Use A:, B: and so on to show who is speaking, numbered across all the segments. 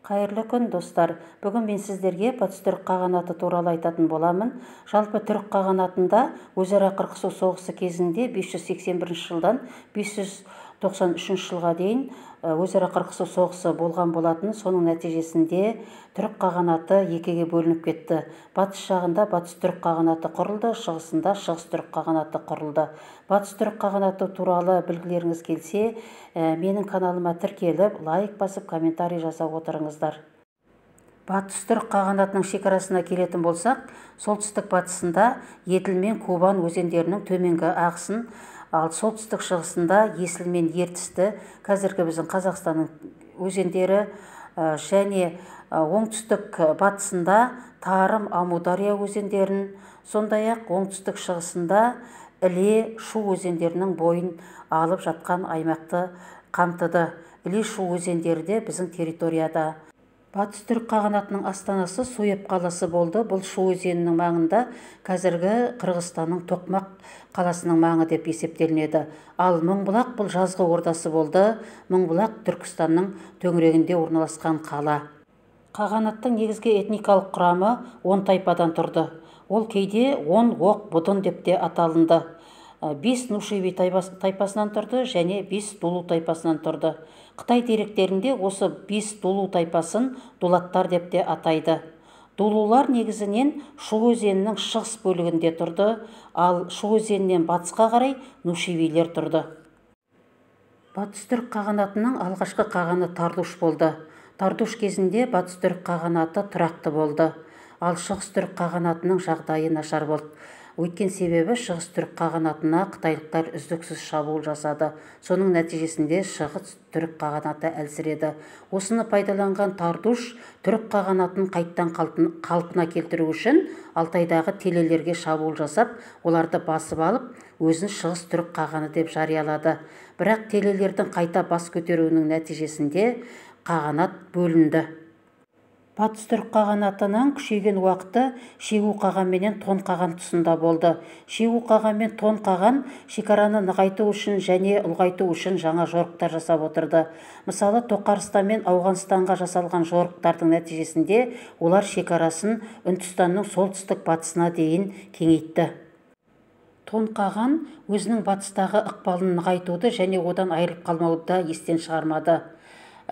A: Қайырлы күн, достар! Бүгін мен сіздерге Батыс Түрік қағанаты туралы айтатын боламын. Жалпы, Түрік қағанатында өзара қырқысу соғысы кезінде 581 жылдан 593 жылға дейін өзара қырқысу соғысы болған болатын. Соның нәтижесінде Түрік қағанаты екіге бөлініп кетті. Батыс жағында Батыс Түрік қағанаты құрылды, шығысында Шығыс Түрік қағанаты құрылды. Батыс Түрік қағанаты туралы білгілеріңіз келсе, менің каналыма тіркеліп, лайк басып, комментарий жаза отырыңыздар. Батыс Түрік қағанатының шекарасына келетін болсақ, солтүстік батысында Еділ мен Кубан өзендерінің төменгі ағысын, ал солтүстік шығысында Есіл мен Ертісті, қазіргі біздің Қазақстанның өзендері, және оңтүстік батысында Тарым, Амудария өзендерін, сондай-ақ оңтүстік шығысында Іле, Шу өзендерінің бойын алып жатқан аймақты қамтыды. Іле, Шу өзендері де біздің территорияда. Батыс Түрік қағанатының астанасы Суеп қаласы болды. Бұл Шу өзенінің маңында, қазіргі Қырғызстанның Тоқмақ қаласының маңы деп есептелінеді. Ал Мыңбұлақ бұл жазғы ордасы болды. Мыңбұлақ Түркістанның төңірегінде орналасқан қала. Қағанаттың негізгі этникалық құрамы 10 тайпадан тұрды. Ол кейде 10 оқ бұдын деп те аталынды. 5 нушеби тайпасынан тұрды және 5 дулу тайпасынан тұрды. Қытай деректерінде осы 5 дулу тайпасын дулаттар деп те атайды. Дулулар негізінен Шу өзенінің шығыс бөлігінде тұрды, ал Шу өзенінен батысқа қарай нушебилер тұрды. Батыс Түрік қағанатының алғашқы қағаны Тардуш болды. Тардуш кезінде Батыс Түрік қағанаты тұрақты болды, ал Шығыс Түрік қағанатының жағдайы нашар болды. Өйткен себебі Шығыс Түрік қағанатына қытайлықтар үздіксіз шабуыл жасады. Соның нәтижесінде Шығыс Түрік қағанаты әлсіреді. Осыны пайдаланған Тардуш Түрік қағанатын қайттан қалпына келтіру үшін Алтайдағы телелерге шабуыл жасап, оларды басып алып, өзін Шығыс Түрік қағаны деп жариялады. Бірақ телелердің қайта бас көтеруінің нәтижесінде қағанат бөлінді. Батыс Түрік қағанатының күшейген уақыты Шегу қаған менен Тон қаған тұсында болды. Шегу қаған мен Тон қаған шекараны нығайту үшін және ұлғайту үшін жаңа жорықтар жасап отырды. Мысалы, Тоқарстан мен Ауғанстанға жасалған жорықтардың нәтижесінде олар шекарасын Үндістанның солтүстік батысына дейін кеңейтті. Тон қаған өзінің батыстағы ықпалын нығайтуды және одан айырылып қалмауды да естен шығармады.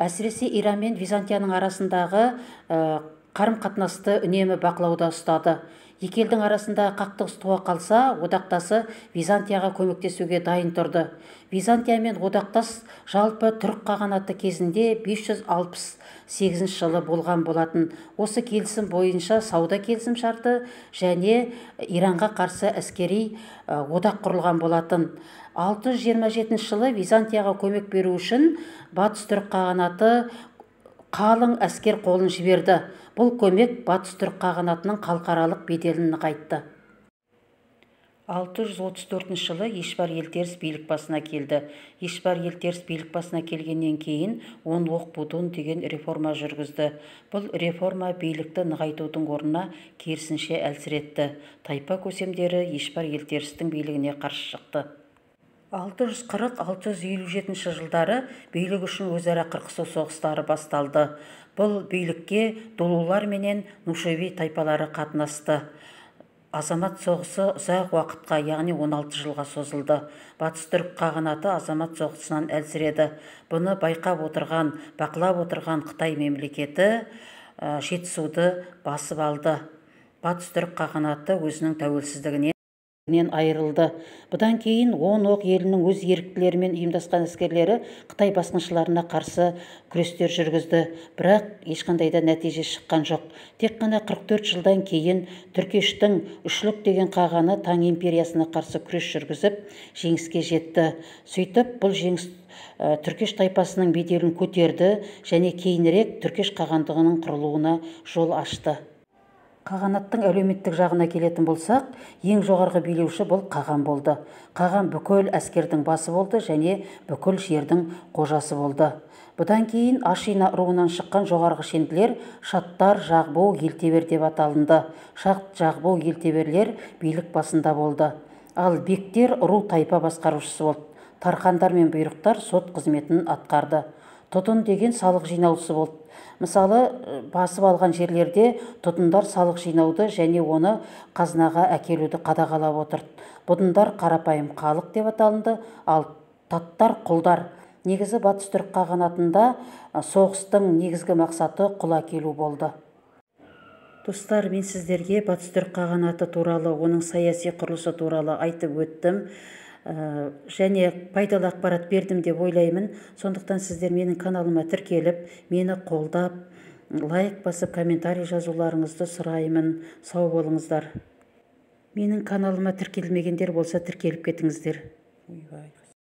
A: Әсіресе Иран мен Византияның арасындағы қарым-қатынасты үнемі бақылауда ұстады. Екі елдің арасында қақтығыс туа қалса, одақтасы Византияға көмектесуге дайын тұрды. Византия мен одақтас жалпы Түрік қағанаты кезінде 568 жылы болған болатын. Осы келісім бойынша сауда келісім шарты және Иранға қарсы әскери одақ құрылған болатын. 627 жылы Византияға көмек беру үшін Батыс Түрік қағанаты қалың әскер қолын жіберді. Бұл көмек Батыс Түрік қағанатының халықаралық беделін нығайтты. 634 жылы Ешбар Елтеріс билік басына келді. Ешбар Елтеріс билік басына келгеннен кейін он оқ будун деген реформа жүргізді. Бұл реформа билікті нығайтудың орнына керісінше әлсіретті. Тайпа көсемдері Ешбар Елтерістің билігіне қарсы шықты. 640-657 жылдары билік үшін өзара қырқысу соғыстары басталды. Бұл билікке дулулар менен нушеби тайпалары қатынасты. Азамат соғысы ұзақ уақытқа, яғни 16 жылға созылды. Батыс Түрік қағанаты азамат соғысынан әлсіреді. Бұны байқап отырған, бақылап отырған Қытай мемлекеті Жетісуды басып алды. Батыс Түрік қағанаты өзінің тәуелсіздігінен айырылды. Бұдан кейін он оқ елінің өз еріктілерімен ұйымдасқан әскерлері Қытай басқыншыларына қарсы күрестер жүргізді. Бірақ ешқандай да нәтиже шыққан жоқ. Тек қана 44 жылдан кейін Түркештің Үшлік деген қағаны Таң империясына қарсы күрес жүргізіп, жеңіске жетті. Сөйтіп, бұл жеңіс Түркеш тайпасының беделін көтерді және кейінірек Түркеш қағандығының құрылуына жол ашты. Қағанаттың әлеуметтік жағына келетін болсақ, ең жоғарғы билеуші бұл қаған болды. Қаған бүкіл әскердің басы болды және бүкіл жердің қожасы болды. Бұдан кейін Ашина руынан шыққан жоғарғы шенділер Шаттар, Жағбу, Елтебер деп аталынды. Шат, Жағбу, Елтеберлер билік басында болды. Ал бектер ру тайпа басқарушысы болды. Тархандар мен бұйрықтар сот қызметін атқарды. Тұдын деген салық жинаушысы болды. Мысалы, басып алған жерлерде тұдындар салық жинауды және оны қазынаға әкелуді қадағалап отырды. Бұдындар қарапайым халық деп аталынды, ал таттар құлдар. Негізі Батыс Түрік қағанатында соғыстың негізгі мақсаты құл әкелу болды. Достар, мен сіздерге Батыс Түрік қағанаты туралы, оның саяси құрылысы туралы айтып өттім және пайдалы ақпарат бердім деп ойлаймын. Сондықтан сіздер менің каналыма тіркеліп, мені қолдап, лайк басып, комментарий жазуларыңызды сұраймын. Сау болыңыздар. Менің каналыма тіркелмегендер болса, тіркеліп кетіңіздер. Ойбай.